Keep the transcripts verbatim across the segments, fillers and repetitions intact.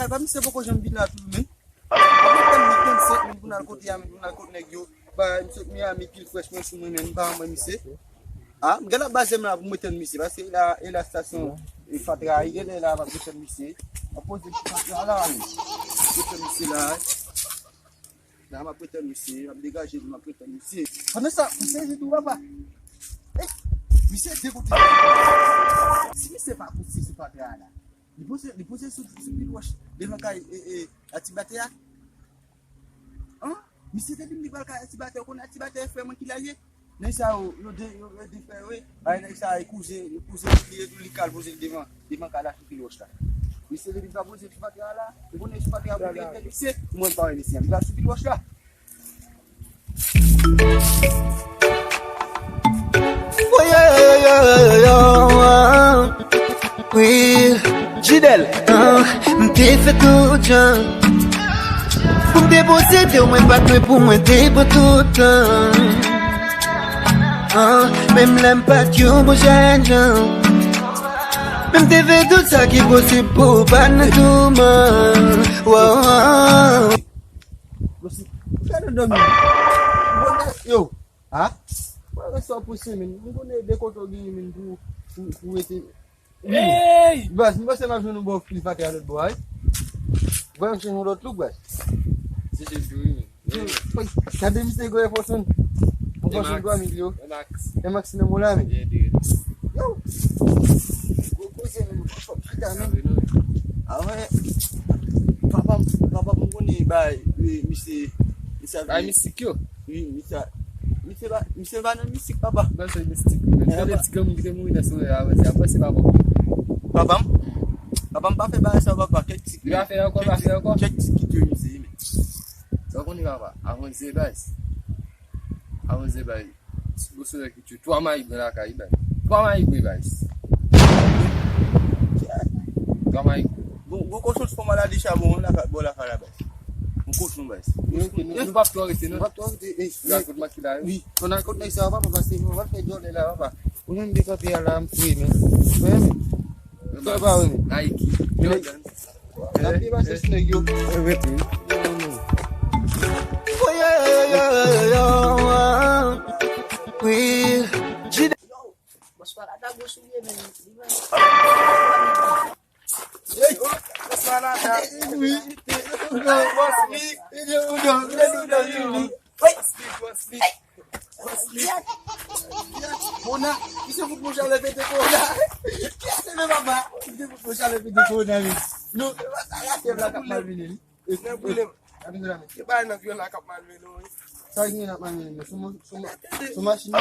Papa, misye poko janm vin la tou, men. Mwen tann li trannsenk min pou n al kote a, min pou n al kot nèg yo. Ba, misye Miami, pil frèch, mwen sou mwen, men m pa wè misye. Ah, m gen la baze m la pou mwen tann misye, paske la, e la stasyon, e fatra, e genlè la, m ap tann misye. M ap poze ti fatra la, men. M ap tann misye la. La, m ap tann misye, m ap degaje, m ap tann misye. Pandan sa, m sezi tou, papa. Eh, misye de kote. Si misye pa pouse sou fatra la, li pouse, li pouse sou, sou pil wòch devan kay, e, e, Atibatè a. An? Misye te di m li pral kay Atibatè, ou konnen Atibatè e frè mwen ki la ye? Nèg sa yo, yo de, yo, yo de frè yo ye. Ay, nèg sa yo kouzen, yo kouzen li ye tou, li kal poze l devan, devan kay la sou pil wòch la. Misye te di m pa poze sou fatra la, ou konnen sou fatra a pou vin fè misye, mwen pa wè misye, li pral sou pil wòch la. Wi, Jidèl. Ah, m te fè tout jan pou m te posede w, mwen pa t dwe pou mwen te pran tout tan. Ah, menm lè m pa t yon bon jèn jan, men m te fè tout sa ki posib pou w pa t nan touman. Wow. Gade w dòmi. Yo. Ha? Mwen rete w pouse, men. M konnen de kote w genyen, men, pou, pou, pou rete. Hey! Baz, m panse m ap jwenn yon bon pil fatra lòt bò a, wi. Vwè m jwenn yon lòt look, baz. Se jezi wi, men. Gade misye gwo fòs, men. Yon fòs yon gwo anmil yo. Emax. Emax nan mo la, men. Yo. Gwo koze, men. Fòk fatra, men. Ah wè. Papa, papa, m konnen bay, wi, misye, misye. Bay mistik yo. Wi, misye, misye pa, misye pa nan mistik, papa. Mwen se mistik, wi. Gade ti granmoun ki te mouri nan somèy la, mwen se, apre se papa. Papa m? Papa m pa fè bagay sa, papa. Kèk ti, li pa fè ankò, pa fè ankò. Kèk ti ki te misye, men. Sa w konnen, papa? Avanse, baz. Avanse, baz. Gwo solèy ki twa mayi blan lakay, baz. Twa mayi blan, baz. Twa mayi. Bon, gwo kochon fò maladi chabon lakay, bò lakay la, baz. Gwo kochon, baz. Nou, nou, nou p ap twò rete, non. Nou p ap twò rete, ey. Rakòt makila yo. Wi. Fò n al kot nèg sa yo, papa, paske nou va fè djòlè la, papa. Ou menm de kanpe a la, m fre, men. Ou wè, men. Sa pa wè, men. Nike. Jordan. N ap pye pase sou nèg yo. Wi. Bòs pa la ta gwo souliye, men li menm. Ey, bòs pa la ta. Wi. Bòs li. Wi. Bòs li. Kowona, misye fout mwen chalè pete kowona. Kiyès se men papa? Misye fout mwen chalè pete kowona, men. Nou, sa la fèv la k ap malmennen li. Nan boule m. Gade la, men. Se pa nan vyon la k ap malmennen w, wi. Sa ki gen ap malmennen, men. Sou, sou, sou machin nan.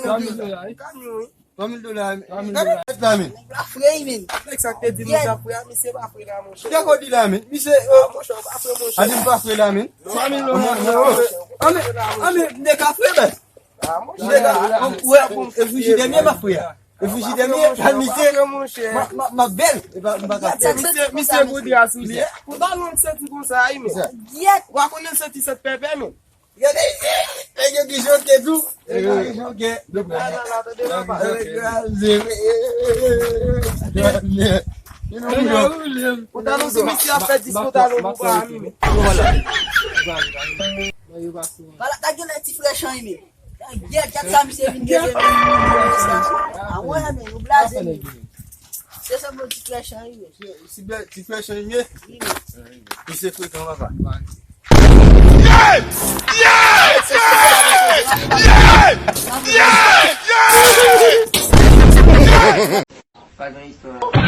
Kamyon, kamyon, kamyon, wi. Twa mil dola, men. Twa mil dola. Gade tèt la, men. Nèg la fre, men. Nèg sa k te di nou sa fre a, misye pa fre la, monchè. Kiyès ou di la, men? Misye, euh, monchè, ou pa fre, monchè. A di m pa fre la, men. Twa mil dola, men. A, men, a, men, m te ka fre, men. M te ka, wè, e frijidè m ye m ap fre a. E frijidè m ye, misye, m ap, m ap, m ap bèl. E pa, m pa ka fre. Misye, misye bouda sou li. Pantalon l soti konsa, wi, men. Ou pa konnen l soti sot pèpè, men. Gade, nèg yo ki joke tou. Nèg yo ki joke. Ala la, tande papa. Nèg kraze. Pantalon se misye ap fè dis pantalon pou pa anime. Pala ta gen lè ti frè chan anime. Gèt, gèt sa misye vin gete men. A wè men, nou blaze men. Se sanble ti frè chan anime. Ti frè chan anime. Misye frekan papa. Pa gen istwa.